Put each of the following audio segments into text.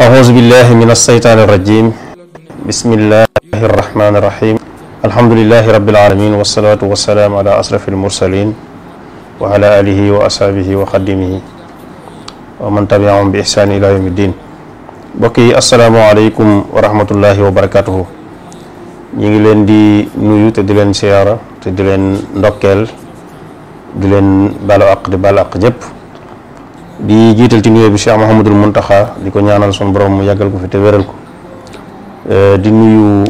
أعوذ بالله من الشيطان الرجيم بسم الله الرحمن الرحيم الحمد لله رب العالمين والصلاة والسلام على أشرف المرسلين وعلى آله وأصحابه وخدمه ومن تبعهم بإحسان إلى يوم الدين. Bokki asalaamaaleykum wa rahmatullahi wa barakatuhu. ñi ngi leen di nuyu te di leen siyaara te di leen ndokkeel di leen balu àq di balu àq ñëpp di jiital ci nuyoo bi Cheikh Mouhamadul Muntaxa di ko ñaanal son borom mu yàggal ko fi te wéral ko di nuyu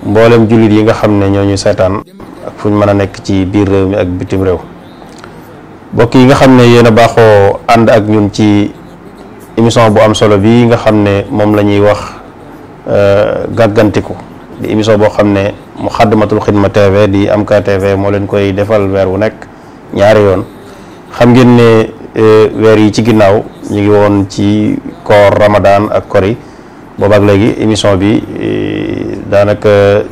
mboolem jullit yi nga xam ne ñoo ñu seetaan ak fu ñu mën a nekk ci biir réew mi ak bitim réew. Bokk yi nga xam ne yéen a baaxoo ànd ak ñun ci émission bu am solo bii nga xam ne moom la ñuy wax gàggantiku di émission boo xam ne Muxaddamatul Xidma TV di Amka TV moo leen koy defal weer wu nekk ñaari yoon. xam ngeen ne weer yi ci ginnaaw ñu ngi woon ci koor Ramadan ak kori boobaak léegi émission bi daanaka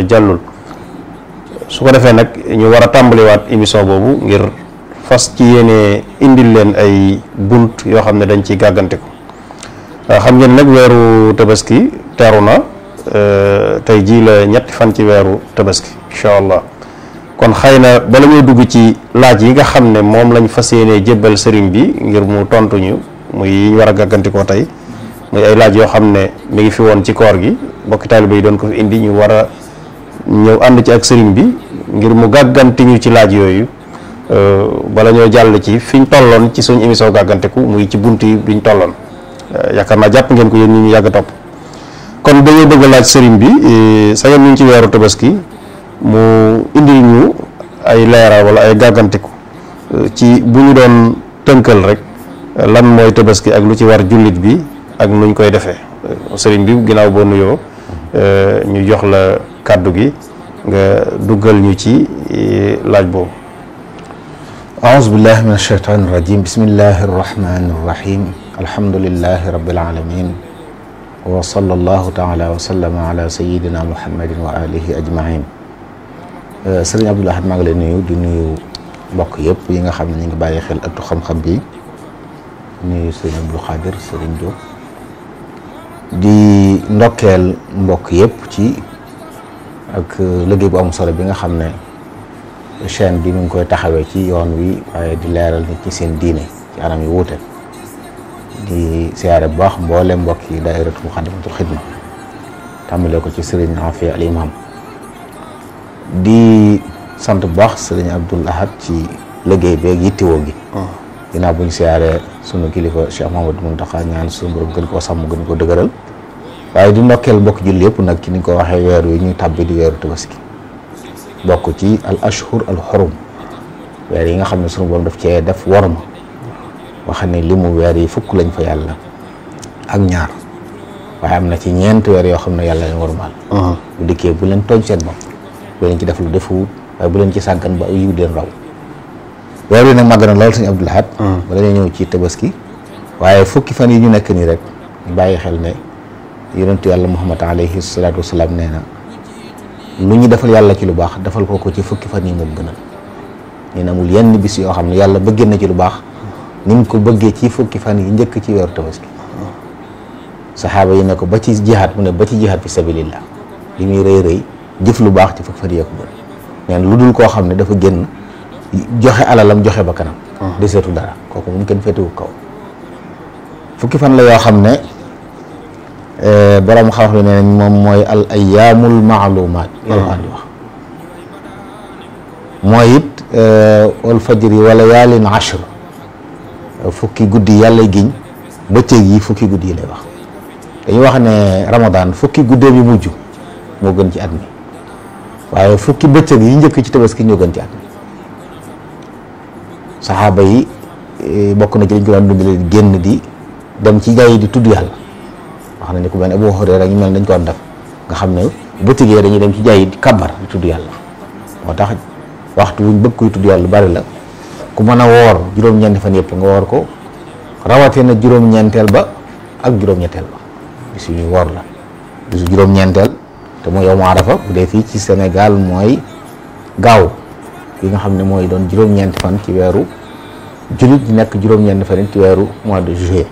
jàllul su ko defee nag ñu war a tàmbaliwaat émission boobu ngir fas ci yéene indil leen ay bunt yoo xam ne dañ ciy gàggantiku. xam ngeen nag weeru tabaski teru na tey jii la ñetti fan ci weeru tabaski incha allah. kon xëy na bala ñuy dugg ci laaj yi nga xam ne moom lañ fas yéenee jébbal sëriñ bi ngir mu tontuñu muy yi ñu war a gàggantikoo tey muy ay laaj yoo xam ne mi ngi fi woon ci koor gi bokki taalibe yi doon ko fi indi ñu war a ñëw ànd ci ak sëriñ bi ngir mu gàggantiñu ci laaj yooyu bala ñoo jàll ci fiñ tolloon ci suñ émission gàggantiku muy ci bunt yi biñ tolloon yaakaar naa jàpp ngeen ko yéen ñi ñu yàgg topp. kon dañoo bëgg a laaj sëriñ bi sa yoon ñu ngi ci weeru tabaski mu indil ñu ay leeral wala ay gàggantiku ci bu ñu doon tënkal rek lan mooy tabaski ak lu ci war jullit bi ak nuñ koy defee sëriñ bi ginnaaw boo nuyoo ñu jox la kàddu gi nga duggal ñu ci laaj boobu. aouzu billahi min ashaytani irrajim bismillahi arrahmani irrahim alhamdulillahi rabbil alamin wa sallallahu taala wa sallama ala sayidina muhammadin wa alihi ajmain. sëriñ Abdoul Ahad maa ngi lay nuyu di nuyu mbokk yëpp yi nga xam ne ñu ngi bàyyi xel ëttu xam-xam bi nuyu sëriñ Abdou Khadir sëriñ Diop di ndokkeel mbokk yëpp ci ak liggéey bu am solo bi nga xam ne chaîne bi mu ngi koy taxawee ci yoon wi waaye di leeral nit ci seen diine ci anam yu wuute di siyaare bu baax mboolem mbokk yi daayiratu Muxaddamatul Xidma tàmbalee ko ci sëriñ Afia al imam di sant bu baax sëriñ Abdoul Ahad ci liggéey beeg yittewoo gi. ginnaaw bu ñu siyaaree sunu kilifa Cheikh Mouhamadou Mountakha ñaan sunu borom gën koo sàmm gën koo dëgëral waaye di ndokkeel bokk julli yëpp nag ci ni ko waxee weer wi ñuy tàbbi di weeru tabaski bokk ci al ashhur al xurum weer yi nga xam ne sunu borom daf cee def worma wax ne li mu weer yi fukk lañ fa yàlla ak ñaar waaye am na ci ñeent weer yoo xam ne yàlla leen wormaal. bu dikkee bu leen tooñ seen bopp. bu leen ci def lu defuwut waaye bu leen ci sàggan ba yiw leen raw weer wi nag màgg na lool suñu Abdoul Ahad ba dañoo ñëw ci tabaski waaye fukki fan yi ñu nekk nii rek ñu bàyyi xel ne yonentu yàlla Muhammad alayhi salaatu wasalaam nee na lu ñu defal yàlla ci lu baax defal ko ci fukki fan yi moom gënal nee na amul yenn bis yoo xam ne yàlla bëggee na ci lu baax ni mu ko bëggee ci fukki fan yi njëkk ci weeru tabaski saxaaba yi ne ko ba ci jihaad mu ne ba ci jihaad fi sabilillah li muy rëy rëy jëf lu baax ci fukki fan yee ko gën neen lu dul koo xam ne dafa génn joxe alalam joxe ba kanam deseetu dara kooku moom kenn féetewu kaw fukki fan la yoo xam ne borom xam ne nañ moom mooy al ayyaamul maalumaat loolu xam di wax mooy it wal fajri wa layaalin ashr fukki guddi yàlla giñ bëccëg yi fukki guddi yi lay wax dañuy wax ne Ramadan fukki guddee bi mujj moo gën ci at mi waaye fukki bëccëg yi njëkk ci tabaski ñoo gën ci at mi saxaaba yi bokk na ci dañ ko daan dundale génn di dem ci jaay di tudd yàlla wax nañu ko benn Abu Hurayra ñu mel dañ ko def nga xam ne bëccëg yi dañuy dem ci jaay di kabar di tudd yàlla moo tax waxtu wuñ bëgg koy tudd yàlla bari la ku mën a woor juróom-ñeenti fan yëpp nga woor ko rawatee na juróom-ñeenteel ba ak juróom-ñetteel ba bis yu ñu woor la bisu juróom-ñeenteel te mooy yow mu Arafa bu dee fii ci Sénégal mooy gaaw yi nga xam ne mooy doon juróom-ñeenti fan ci weeru jullit di nekk juróom-ñeenti fan ci weeru mois de juillet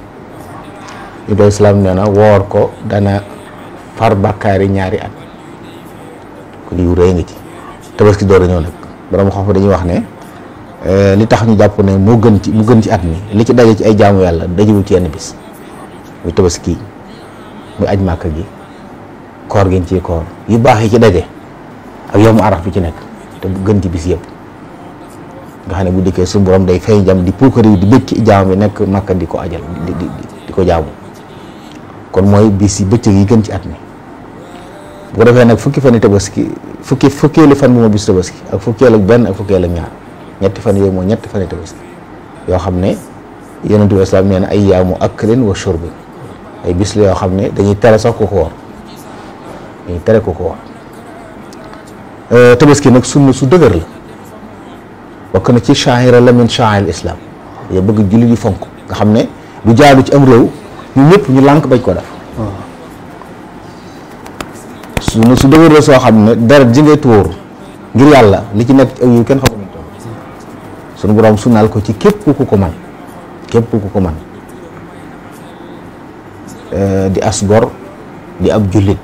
Ibrahima islam nee na woor ko dana far bàkkaari ñaari at ku yu rëy nga ci. tabaski door a ñëw nag borom xam dañuy wax ne li tax ñu jàpp ne mu gën ci at mi li ci daje ci ay jaamu yàlla dajewul ci yenn bis muy tabaski muy aj màkk gi koor gi ci koor yu baax yi ci daje ak yow mu araf bi ci nekk te bu gën ci bis yëpp nga xam ne bu dikkee suñu borom day fay jam di puukar yi di bëgg ci jaam bi nekk màkka di ko ajal di ko jaamu kon mooy bis yi bëccëg yi gën ci at mi bu ko defee nag fukki fan yi tabaski fukkeelu fan bi moo bis tabaski ak fukkeel ak benn ak fukkeel ak ñaar ñetti fan yooyu moo ñetti fan yi tabaski yoo xam ne yonent bi islaam nee na ay yaamu aklin wa shurbin ay bis la yoo xam ne dañuy tere sax ku ko woor dañuy tere ku ko woor tabaski nag sunna su dëgër la bokk na ci sha'ira la min sha'air islam yow bëgg julli di fonk nga xam ne du jaadu ci am réew ñu ñëpp ñu lànk bañ ko def sunna su dëgër la soo xam ne deret ji ngay tuur ngir yàlla li ci nekk ci aw yu kenn xamul sunu borom sunnaal ko ci képp ku ko man di as gor di ab jullit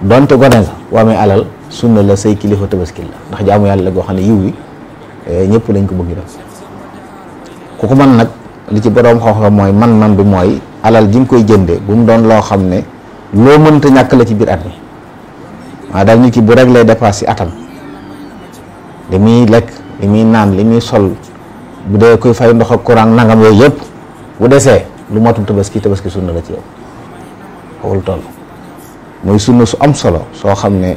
donte gone nga waa amee alal sunna la say kilifa tabaski la ndax jaamu yàlla la goo xam ne yiw wi ñëpp lañ ko bëgg def ku ko man nag li ci borom xam-xam mooy man bi mooy alal ji nga koy jënde bu mu doon loo xam ne loo mënta ñàkk la ci biir at mi waaye daal nit ki bu réglé dépasse ci atam li muy lekk li muy naan li muy sol bu dee koy fay ndox ak courant nangam yooyu yëpp bu desee lu matul tabaski sunna la ci yow xawul toll muy sunna su am solo soo xam ne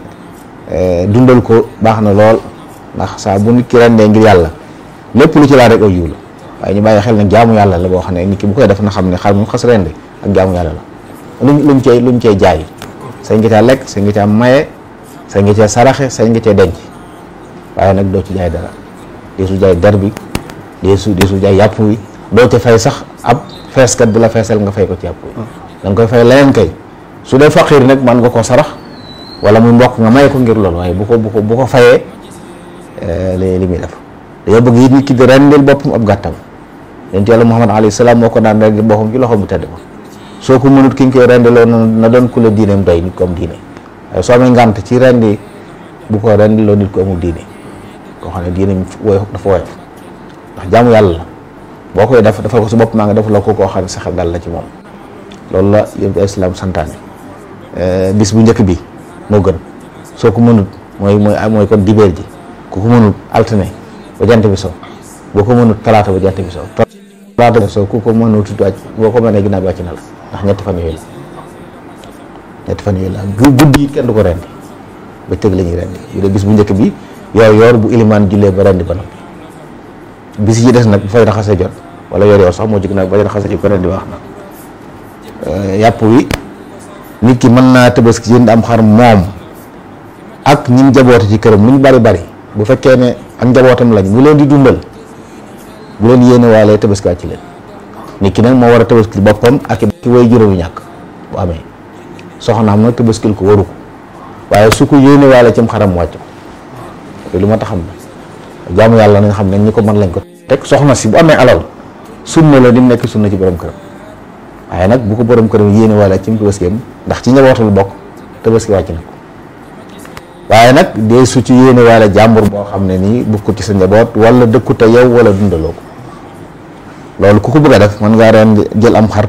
dundal ko baax na lool ndax saa bu nit ki rendee ngir yàlla lépp lu ci laa rek aw yiw la waaye ñu bàyyi xel nag jaamu yàlla la boo xam ne nit ki bu koy def na xam ne xar mu xas rende ak jaamu yàlla la luñ cay jaay sañ nga caa lekk sañ nga caa maye sañ nga caa saraxe sañ nga caa denc waaye nag doo ci jaay dara dee su jaay der bi dee su jaay yàpp wi doo ca fay sax ab feeskat bu la feesal nga fay ko ci yàpp wi da nga koy fay leneen kay su dee faqiir nag man nga koo sarax wala muy mbokk nga maye ko ngir loolu waaye bu ko fayee li muy def dañoo bëgg it nit ki di rendil boppam ab gàttam yonent Yàlla Muhammad alayhi salaam moo ko daan rendil boppam ci loxo bu tedd ba soo ko mënut ki nga koy rendiloo na doon ku la diineem doy nit ko am diine waaye soo amee ngànt ci rendi bu ko rendiloo nit ko amul diine koo xam ne diine woyof dafa woyof ndax jaamu yàlla la boo koy def defal ko sa bopp maa nga def la ko koo xam ne sa xel dal la ci moom loolu la yonent Islaam santaane bis bu njëkk bi moo gën soo ko mënut mooy kon dibéer ji ku ko mënut altine ba jant bi so boo ko mënut talaata ba jant bi so talaata bi so ku ko mënut wàcc boo ko mënee ginnaaw bi wàcc na la ndax ñetti fan yooyu la guddi yi kenn du ko rendi ba tëg la ñuy rendi bu dee bis bu njëkk bi yoor bu ilimaan jullee ba rendi ba noppi bis yi des nag bu fay raxasee jot wala yoor sax moo jig nag ba raxasee jot ko rendi baax na yàpp wi nit ki mën naa tabaski jënd am xar moom ak ñi njaboote ci këram lu ñu bari bu fekkee ne ak njabootam lañ bu leen di dundal bu leen yéene waalee tabaski wàcc leen nit ki nag moo war a tabaskil boppam ak ki way juróomi ñàkk bu amee soxnaam nag tabaskil ko waru ko waaye su ko yéene waale cim xaram wàcc ko lu ma tax xam ne jaamu yàlla na nga xam ne ñi ko mën lañ ko teg soxna si bu amee alal sunna la di nekk sunna ci borom këram waaye nag bu ko borom këram yéene waale cim tabaskeem ndax ci njabootul bokk tabaski wàcc na ko waaye nag dee su ci yéene waale jàmbur boo xam ne nii bu ko ci sa njaboot wala dëkkute yow wala dundaloo ko loolu ku ko bëgg a def mën ngaa ren jël am xar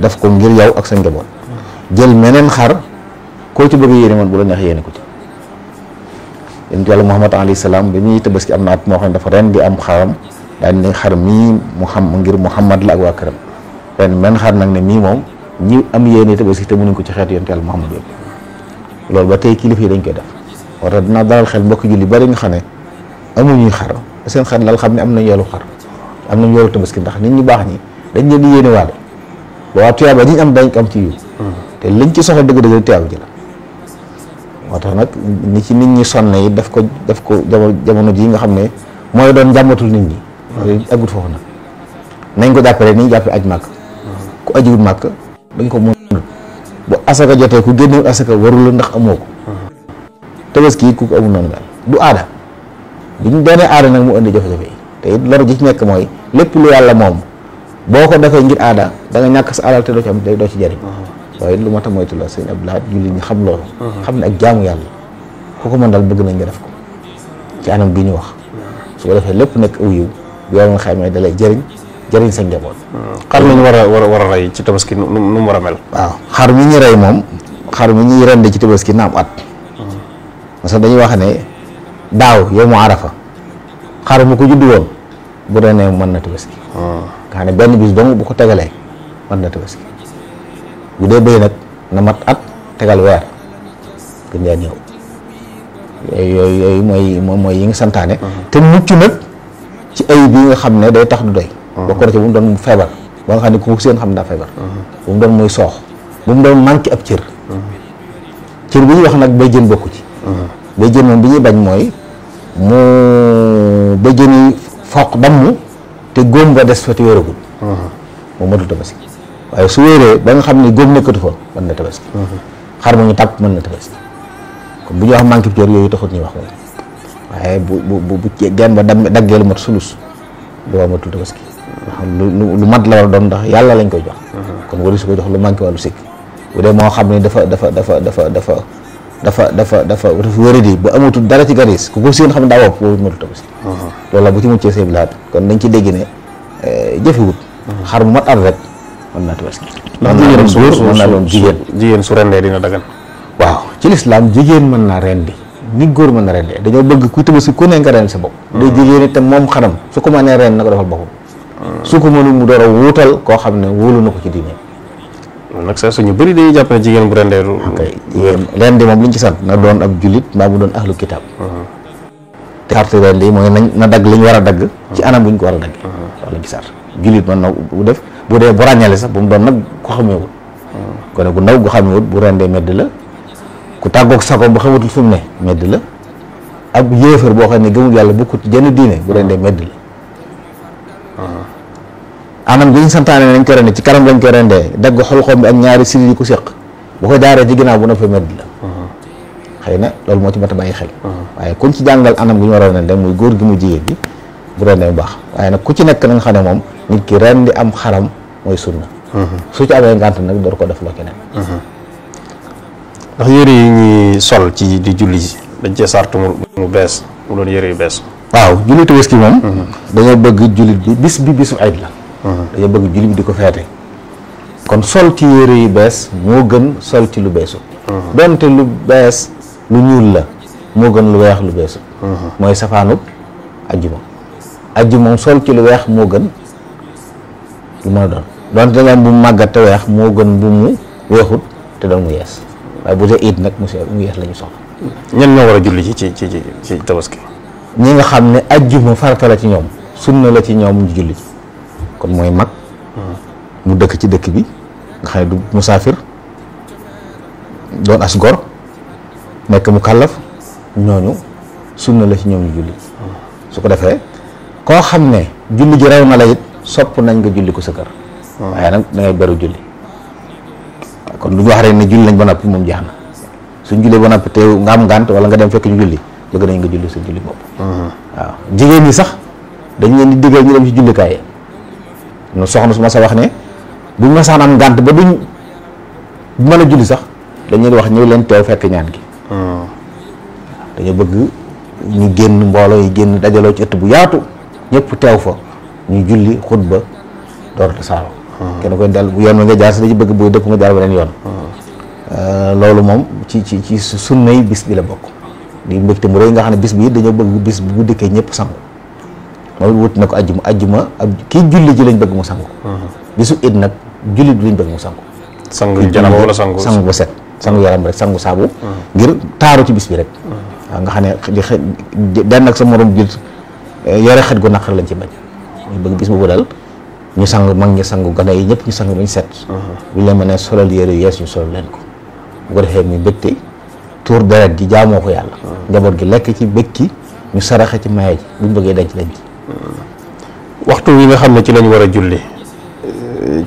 def ko ngir yow ak sa njaboot jël meneen xar koo ci bëgg yéene man bu la neex yéene ko ci yonent Yàlla Muhammad alayhi salaam bi muy tabaski am na at moo xam ne dafa ren di am xaram daal ne xar mii ngir Muhammad la ak waa këram ren men xar nag ne mii moom ñi am yéene tabaski te mënuñ ko ci xeetu yonent Yàlla Muhammad yëpp loolu ba tey kilifa yi dañ koy def war na dinaa dalal xel mbokk julli bari nga xam ne amuñuy xar seen xar lal xam ne am nañ yoolu xar am nañ yoolu tabaski ndax nit ñu baax ñi dañ leen di yéene waale ba waa tuyaaba diñ am dañ ko am ci yiw te liñ ci soxla dëgg-dëgg tuyaaba ji la moo tax nag ni ci nit ñi sonne yi def ko jamono ji nga xam ne mooy doon njàmbatul nit ñi aggut foofu nag nañ ko jàppale ni ñu jàppe aj màkk ku ajiwut màkk dañ ko mënut bu asaka jotee ku génnewul asaka warul ndax amoo ko tabaski ku ko amul noonu daal du aada bi ñu doonee aada nag mu indi jafe-jafe yi te it lor ji ci nekk mooy lépp lu yàlla moom boo ko defee ngir aada da nga ñàkk sa alal te doo ci am doo ci jëriñ waaye lu ma tax moytu la sëñ Abdou Lahad julli ñi xam loolu xam ne ak jaamu yàlla ku ko mën daal bëgg nañ nga def ko ci anam bi ñu wax su ko defee lépp nekk aw yiw yow nga xamee da lay jëriñ sa njaboot. xar mi ñu war a rey ci tabaski nu mu war a mel. waaw xar mi ñu rey moom xar mi ñuy rende ci tabaski na am at parce que dañuy wax ne daaw yow mu arafa xar mu ko juddu woon bu renee mën na tabaski nga xam ne benn bis dong bu ko tegalee mën na tabaski bu dee bëy nag na mat at tegal weer gën yaa ñëw yooyu mooy yi nga santaane te mucc nag ci ayib yi nga xam ne day tax du doy bokk na ci bu mu doon feebar ba nga xam ne ku seen xam daa feebar bu mu doon muy soox bu mu doon manqué ab cër bi ñuy wax nag bay jën bokku ci bay jën moom bi ñuy bañ mooy mu bay jën yi foq damm te góom ba des fa te wéeragul moom matul tabaski waaye su wéeree ba nga xam ne góom nekkatu fa mën na tabaski xar mu ñu tàpp mën na tabaski kon bu ñuy wax manqué cër yooyu taxut ñuy wax moom waaye bu genn ba daggee lu mat sulus du waa matul tabaski lu mat la war a doon ndax yàlla lañ koy jox kon wari su ko jox lu manqué wàllu sikk bu dee moo xam ne dafa wéradi ba amatul dara ci garis ku ko seen xam ne daa wopp boobu matul tabaski loolu la bu ci muccee sëñ Lahad kon dañ ci dégg ne jëfewut xar mu mat at rek mën naa tabaski ndax jigéen su mën naa doon jigéen su rendee dina dagan waaw ci lislaam jigéen mën naa rendi ni góor mën na rendee dañoo bëgg ku tabaski ku ne nga ren sa bopp day jigéen itam moom xaram su ko mënee ren na ko defal boppam su ko mënul mu door a wuutal koo xam ne wóolu na ko ci diine loolu nag sax suñu bëri dañuy jàpp ne jigéen bu rendee jigéen rendi moom li ñu ci sant na doon ab jullit mbaa mu doon ahlu kitaab te xartu rendi mooy na dagg li ñu war a dagg ci anam bu ñu ko war a dagg loolu lañ ci sant jullit mën na bu def bu dee bu ràññale sax bu mu doon nag ko xamewul kon gu ndaw gu xamewul bu rendee medd la ku tàggoog sagoom ba xamatul fu mu ne medd la ab yéefar boo xam ne gëmul yàlla bokkut ci jenn diine bu rendee medd la anam gi ñu santaane nañ ko rende ci kanam lañ ko rendee dagg xolxoom bi ak ñaari siri yi ko séq bu ko jaaree ci ginnaaw bu noppee medd la xëy na loolu moo ci mat a bàyyi xel waaye kuñ ci jàngal anam gi ñu war a rende muy góor gi mu jigéen gi bu rendee bu baax waaye nag ku ci nekk na nga xam ne moom nit ki rendi am xaram mooy sunna su ci amee ngànt nag door ko def loo keneen ndax yére yi ñuy sol ci di julli ji dañ cee sartu mu bees mu doon yére yu bees waaw julli tabaski moom dañoo bëgg jullit bi bisu ayit la dañoo bëgg jullit bi di ko feete kon sol ci yére yu bees moo gën sol ci lu beesu donte lu bees lu ñuul la moo gën lu weex lu beesu mooy safaanub ajjuma moom sol ci lu weex moo gën lu mën a doon donte da nga am bu mu màggat te weex moo gën bu mu weexut te doon mu yees waaye bu dee it nag mu yees la ñu soxla ñen ñoo war a julli ci tabaski ñi nga xam ne ajjuma farata la ci ñoom sunna la ci ñoom ñu julli kon mooy mag mu dëkk ci dëkk bi nga xam ne du musaafir doon as gor nekk mu kàllaf ñooñu sunna la ci ñoom ñu julli su ko defee koo xam ne julli ji rew na la it sopp nañ nga julli ko sa kër waaye nag da ngay beru julli kon du ñu wax rek ne julli nañ ba noppi moom jeex na suñ julli ba noppi te nga am ngànt wala nga dem fekk ñu julli bëgg nañ nga julli sa julli bopp waaw jigéen ñi sax dañ leen di diggal ñu dem ci jullikaay yi nu soxna su ma sa wax ne buñ ma sax am ngànt ba duñ mën a julli sax dañ leen wax ñëw leen teew fekk ñaan gi dañoo bëgg ñu génn mbooloo yi génn dajaloo ci ëtt bu yaatu ñëpp teew fa ñu julli xutba door a saaro kenn koy dal bu yoon nga jaar si dañu bëgg buy dëpp nga jaar beneen yoon loolu moom ci sunnay bis bi la bokk di mbégte mu rëy nga xam ne bis bi dañoo bëgg bis bu dikkee ñëpp sangu moom wut na ko ajjuma kii julli ji lañ bëgg mu sangu bisu it nag jullit bi lañ bëgg mu sangu janaba wala sangu ba set sangu yaram rek sangu saabu ngir taaru ci bis bi rek waaw nga xam ne den ak sa morom jullit yore xet gu naqar lañ ci bañ ñu bëgg bis boobu daal ñu sang mag ñi sangu gane yi ñëpp ñu sang bañ set bu ñu leen mënee solal yére yees ñu solal leen ko bu ko defee muy mbégte tuur deret ji jaamoo ko yàlla njaboot gi lekk ci bëkki ñu saraxe ci maye ji buñ bëggee denc waxtu wi nga xam ne ci lañ war a julli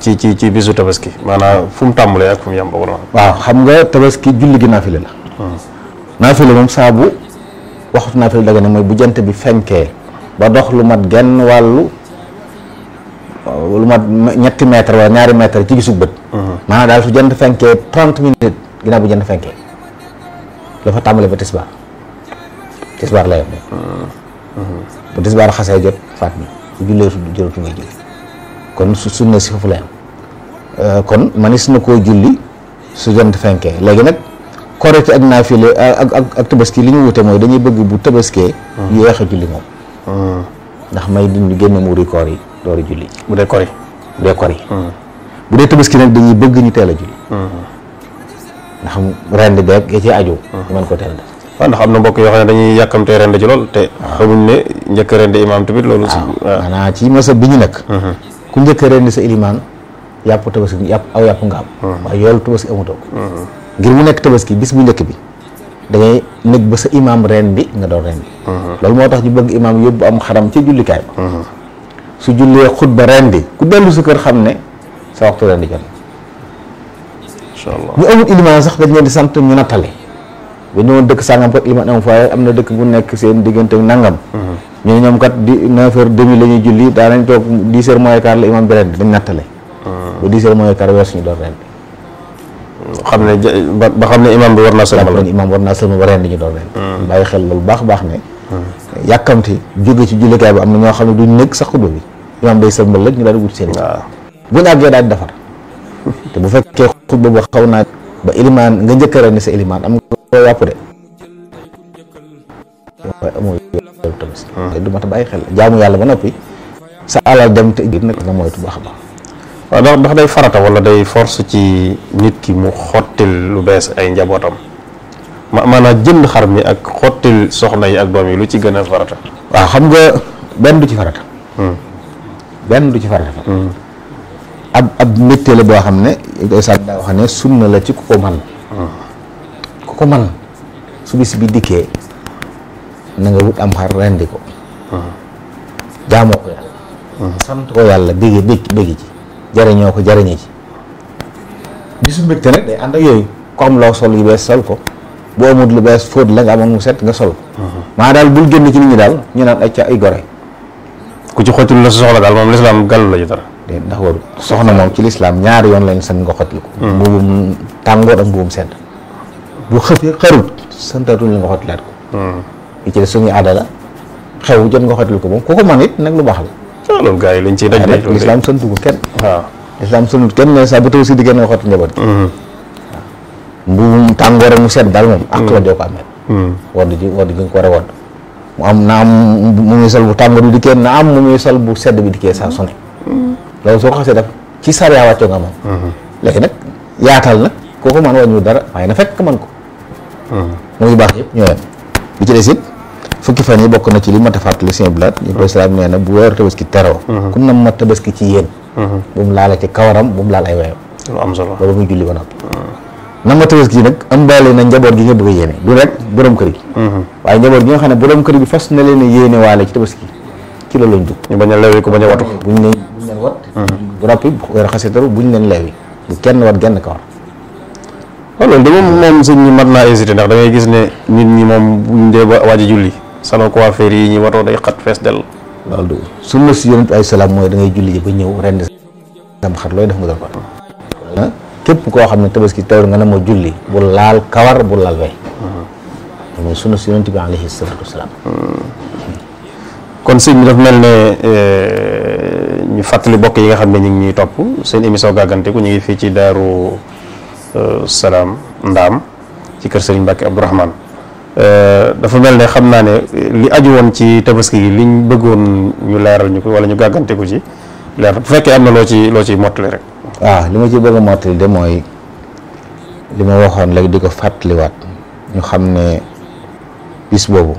ci bisu tabaski maanaam fu mu tàmbalee ak fu mu yem waaw xam nga tabaski julli gi naafile la naafile moom saabu waxtu naafile daga ne mooy bu jant bi fenkee ba dox lu mat genn wàllu lu mat ñetti mètre wala ñaari mètre ci gisu bët. maanaam daal su jant fenkee 30 minutes ginnaaw bu jant fenkee dafa tàmbale ba tisbaar la yem bu tisbaar xasee jot faat na bu jullee jërëtu ngay julli kon sunna si foofu la yem kon manis na koo julli su jant fenkee léegi nag korite ak naafile ak tabaski li ñu wute mooy dañuy bëgg bu tabaskee yéex a julli moom ndax may ñu génne muuri koor yi dooru julli bu dee kori bu dee tabaski nag dañuy bëgg ñu teel a julli ndax rend beeg ya ci aju ñu mën ko teel def waaw ndax am na mbokk yoo xam ne dañuy yàkkamtee rend ci lool te xamuñ ne njëkk rend imaam tamit loolu maanaam ci masa bi ñu nekk ku njëkk rend sa ilimaan yàpp tabaski aw yàpp nga am waaye yoolu tabaski amutoo ko ngir mu nekk tabaski bis bu njëkk bi da ngay nekk ba sa imaam ren bi nga doon ren bi loolu moo tax ñu bëgg imaam yóbbu am xaram ci jullikaay ba su jullee xutba ren bi ku dellu sa kër xam ne sa waxtu ren di jot incha allah ñu amul ilimaan sax dañ leen di sant ñu nattale ba ñëwoon dëkk sàngam kat ilimaan am faaye am na dëkk bu nekk seen diggante nangam ñu ne ñoom kat di 9h30 la ñuy julli daa nañ toog 10h moins quart la imaam bi ren bi dañ nattale ba 10h moins quart weer suñu doon ren bi xam ne ba xam ne imaam bi war naa sëlmal imaam war naa sëlmal ba ren di ñu doon ren bàyyi xel loolu baax baax ne yàkkamti jóge ci jullikaay bi am na ñoo xam ne duñ nekk sax xutba bi imaam day sëlmal la ñu daal di wut seen bu ñu àggee daal di defar te bu fekkee xutba ba xaw naa ba ilimaan nga njëkk a ren ni sa ilimaan am nga yàpp de waaye amoo yow tamit du mat a bàyyi xel jaamu yàlla ba noppi sa alal dem te nag nga moytu baax a baax waaw ndax day farata wala day force ci nit ki mu xottil lu bees ay njabootam maanaam jënd xar mi ak xottil soxna yi ak doom yi lu ci gën a farata waaw xam nga benn du ci farata ab métier la boo xam ne koy sàmm daa wax ne sunna la ci ku ko man su bis bi dikkee na nga wut am xar rendi ko jaamoo ko yàlla sant ko yàlla béggi ci jariñoo ko jariñe ci bisu mbégte nag day ànd ak yooyu ko am loo sol yu bees sol ko bu amul lu bees fóot la nga amoon mu set nga sol ko maa daal bul génn ci nit ñi daal ñu naan ay ca ay gore ku ci xottil la sa soxla daal moom lislaam gàllu la ci dara ndax waru soxna moom ci lislaam ñaari yoon lañ sant nga xottil ko mbuubum tàngoor ak mbuubum sedd bu xëfee xarut santatuñ la nga xottilaat ko li ci des suñu aada la xew jot nga xottil ko moom ku ko man it nag lu baax la loolu gars yi lañ ciy daj de lislaam santu ko kenn waaw lislaam santu kenn ne saa bu taw si diggéen nga xotti njaboot gi waaw mbuubum tàngoor ak mu sedd daal moom ak la joo ko amee wodd ji nga ko war a wodd mu am na am mu muy sol bu tàngoor bi dikkee na am mu muy sol bu sedd bi dikkee saa su ne loolu soo ko xasee def ci sariya wàccoo nga moom léegi nag yaatal nag kooku man wàññiwul dara waaye na fekk man ko muy baax yëpp ñoo yem bi ci des it fukki fan yi bokk na ci li mat a fàttali seen blaat ñu koy salaam nee na bu weeru tabaski teroo ku na mat tabaski ci yéen bu mu laala ci kawaram bu mu laal ay weyam lu am solo ba muy julli ba noppi na ma tabaski yi nag ëmbaale na njaboot gi nga bëgg a yéene du rek borom kër gi waaye njaboot gi nga xam ne borom kër gi fas na leen a yéene waale ci tabaski ci loolu lañ dugg ñu bañ a lewi ko bañ a watu buñ leen wat bu noppi weeru xasee teru buñ leen leewi bu kenn wat genn kawar waaw loolu de moom sëñ ñi mat naa hésité ndax da ngay gis ne nit ñi moom buñ dee ba waaj a julli salon coiffure yi ñi watoo day xat fees del loolu du sunna si yonent ay salaam mooy da ngay julli ji ba ñëw ren sam xar looy def nga doon ko képp koo xam ne tabaski teewul nga ne moo julli bu laal kawar bu laal wey mooy sunna si yonent bi alayhi salaatu wasalaam kon sëñ bi dafa mel ne ñu fàttali bokk yi nga xam ne ñu ngi ñuy topp seen émission gàgganteku ñu ngi fii ci Daaru Salaam Ndaam ci kër Serigne Mbacke Abdourahmane dafa mel ne xam naa ne li aju woon ci tabaski gi liñ bëggoon ñu leeral ñu ko wala ñu gàgganteku ci leer bu fekkee am na loo ci mottali rek. waaw li ma ci bëgg a mottali de mooy li ma waxoon léegi di ko fàttaliwaat ñu xam ne bis boobu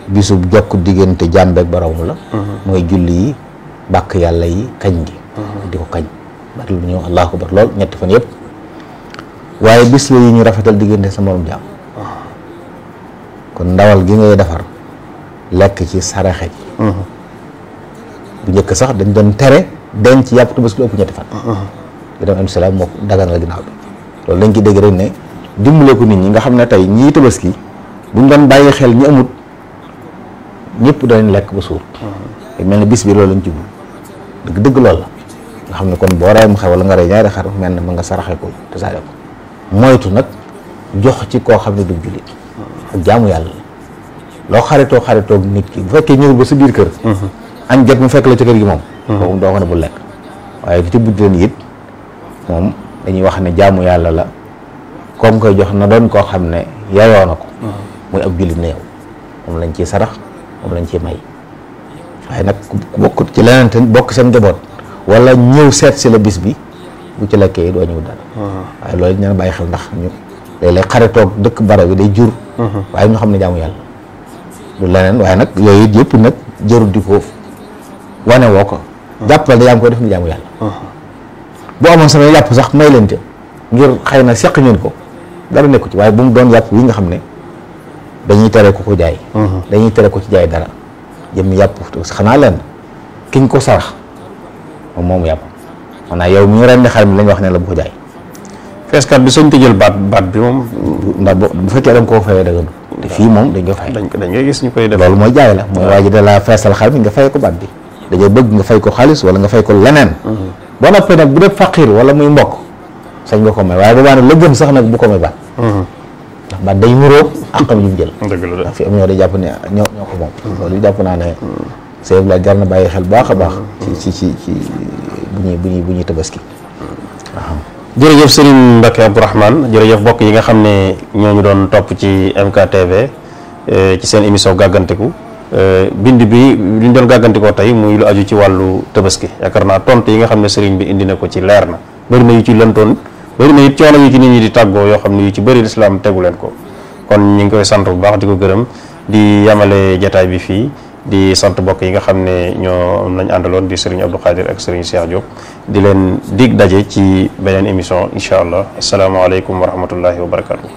bisu jokk diggante jàmbeek borom la. mooy julli yi bàkk yàlla yi kañ gi. di ko kañ bari lu ñëw allahu akbar lool ñetti fan yëpp waaye bis la yi ñu rafetal diggante sa morom jaam kon ndawal gi ngay defar lekk ci saraxe ji bu njëkk sax dañ doon tere denc yàpp tabaski lu ëpp ñetti fan bi dem am salaam moo daganal ginnaaw bi loolu dañ ci dégg rek ne dimbale ko nit ñi nga xam ne tey ñii tabaski buñ doon bàyyi xel ñi amut ñëpp dañ lekk ba suur mel ne bis bi loolu lañ jublu dëgg loolu la nga xam ne kon boo reyam xar wala nga rey ñaari xar mel na ma nga saraxe ko te saare ko moytu nag jox ci koo xam ne du jullit ak jaamu yàlla loo xaritoo nit ki bu fekkee ñëwul ba sa biir kër añ jot mu fekk la ci kër gi moom boobu doo ko ne bu lekk waaye ci buddi leen it moom dañuy wax ne jaamu yàlla la comme koy jox na doon koo xam ne yayoo na ko muy ab jullit ne yow moom lañ ciy sarax moom lañ ciy may waaye nag ku bokk ci leneen te bokk seen njaboot wala ñëw seet si la bis bi bu ci lekkee doo ñëw dara waaye loolu ñu bàyyi xel ndax ñu léeg-léeg xaritoog dëkk bara bi day jur waaye ñu xam ne jaamu yàlla du leneen waaye nag yooyu it yëpp nag jërul di ko wane woo ko jàppal da yaa ngi koy def ni jaamu yàlla bu amoon sama yàpp sax may leen ca ngir xëy na seq ngeen ko dara nekku ci waaye bu mu doon yàpp wi nga xam ne dañuy tere ko jaay dañuy tere ko ci jaay dara jëm yàpp xanaa leen kiñ ko sarax moom yàpp maanaam yow mi rendi xar mi lañ wax ne la bu ko jaay feeskat bi soñ te jël baat bi moom ndax bu fekkee da nga koo fayee dëgg te fii moom dañ koy fay dañ koy gis ñu koy def loolu mooy jaay la mooy waa ji da laa feesal xar mi nga fay ko baat bi dañoo bëgg nga fay ko xaalis wala nga fay ko leneen boo noppee nag bu dee faqir wala muy mbokk sañ nga ko may waaye boobaa nag la gën sax nag bu ko may baat ndax baat day nuróo àqam yu mu jël ndax fi am ñoo day jàpp ne ñoo ko moom loolu jàpp naa ne sëñ bi la jar na bàyyi xel baax a baax ci bu ñuy tabaski waaw jërëjëf Serigne Mbacke Abdourahmane jërëjëf mbokk yi nga xam ne ñooñu doon topp ci MKTV ci seen émission gàggantiku bind bi li ñu doon gàggantikoo tey muy lu aju ci wàllu tabaski yaakaar naa tontu yi nga xam ne Serigne bi indi na ko ci leer na bëri na yu ci lëntoon bëri na it coono yu ci nit ñi di tàggoo yoo xam ne yu ci bëri lislaam tegu leen ko kon ñu ngi koy sant bu baax di ko gërëm di yamale jataay bi fii di sant mbokk yi nga xam ne ñoo lañ àndaloon di Serigne Abdou Khadir ak Serigne Cheikh Diop di leen dig daje ci beneen émission incha allah asalaamaaleykum wa rahmatullahi wa barakatu